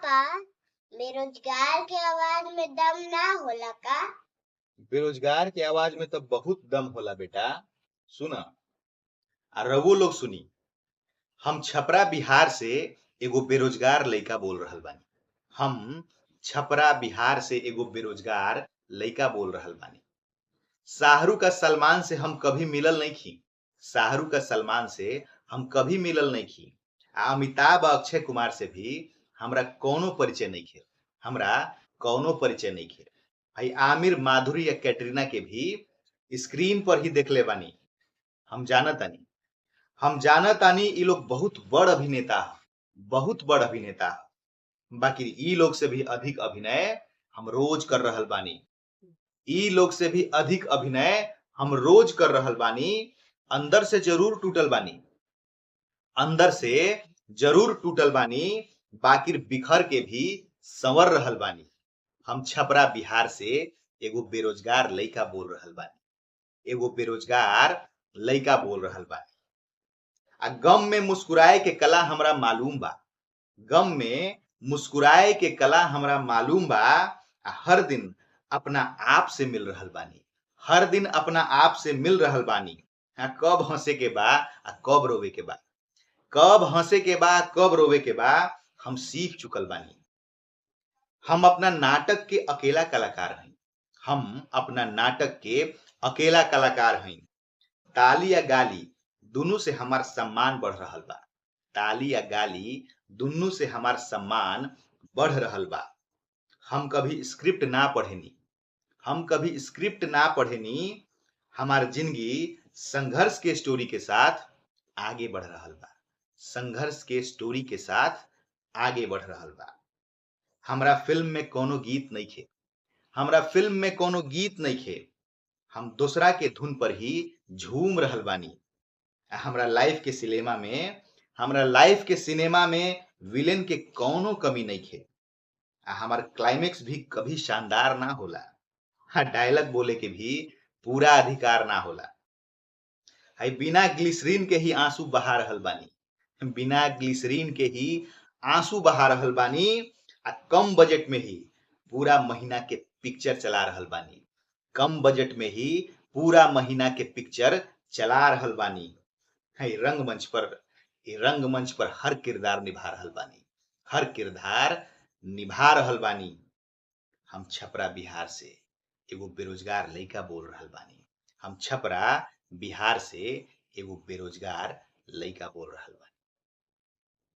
पापा, बेरोजगार के आवाज में दम ना होला का? बेरोजगार के आवाज में तो बहुत दम होला बेटा। सुन आ रवो लोग सुनी, हम छपरा बिहार से एगो बेरोजगार लइका बोल रहल बानी। हम छपरा बिहार से एगो बेरोजगार लइका बोल रहल बानी। शाहरुख का सलमान से हम कभी मिलल नहीं खी। शाहरुख का सलमान से हम कभी मिलल नहीं खी। आ अमिताभ अक्षय कुमार से भी हमरा कोनो परिचय नहीं खे। हमरा कोनो परिचय नहीं खे। भाई आमिर, माधुरी या कैटरीना के भी स्क्रीन पर ही देखले बानी। हम जानतानी, हम जानतानी ई लोग बहुत बड़ अभिनेता ह, बहुत बड़ अभिनेता ह। बाकी ई लोग से भी अधिक अभिनय हम रोज कर रहल बानी। ई लोग से भी अधिक अभिनय हम रोज कर रहल बानी। अंदर से जरूर टूटल बानी, अंदर से जरूर टूटल बानी, बाकी बिखर के भी संवर रहल बानी। हम छपरा बिहार से एगो बेरोजगार लइका बोल रहल बानी। एगो बेरोजगार लइका बोल रहल बानी। आ गम में मुस्कुराए के कला हमरा मालूम बा। गम में मुस्कुराए के कला हमरा मालूम बा। आ हर दिन अपना आप से मिल रहल बानी। हर दिन अपना आप से मिल रहल बानी। आ कब हंसे के बा आ कब रोवे के बा, कब हंसे के बा कब रोवे के बा, हम सीख चुकल बानी। हम अपना नाटक के अकेला कलाकार हई। हम अपना नाटक के अकेला कलाकार हई। ताली या गाली दुनू से हमार सम्मान बढ़ रहल बा। ताली या गाली दुनू से हमार सम्मान बढ़ रहल बा। हम कभी स्क्रिप्ट ना पढ़ेनी। हम कभी स्क्रिप्ट ना पढ़ेनी। हमार जिंदगी संघर्ष के स्टोरी के साथ आगे बढ़ रहल बा। संघर्ष के स्टोरी के साथ आगे बढ़ रहल बा। हमरा फिल्म में कोनो गीत नहीं खे। हमरा फिल्म में कोनो गीत नहीं खे। हम दोसरा के धुन पर ही झूम रहल बानी। हमरा लाइफ के सिनेमा में, हमरा लाइफ के सिनेमा में विलेन के कोनो कमी नहीं खे। आ हमार क्लाइमेक्स भी कभी शानदार ना होला। हाँ, डायलॉग बोले के भी पूरा अधिकार ना होला। हाई बिना ग्लिसरीन के ही आंसू बहा रहल बानी। बिना ग्लिसरीन के ही आंसू बहा रहल बानी। आ कम बजट में ही पूरा महीना के पिक्चर चला रहल बानी। कम बजट में ही पूरा महीना के पिक्चर चला रहल बानी। हाई रंगमंच पर, रंगमंच पर हर किरदार निभा रहल बानी। हर किरदार निभा रहल बानी। हम छपरा बिहार से एगो बेरोजगार लइका बोल रहल बानी। हम छपरा बिहार से एगो बेरोजगार लइका बोल रहल बानी।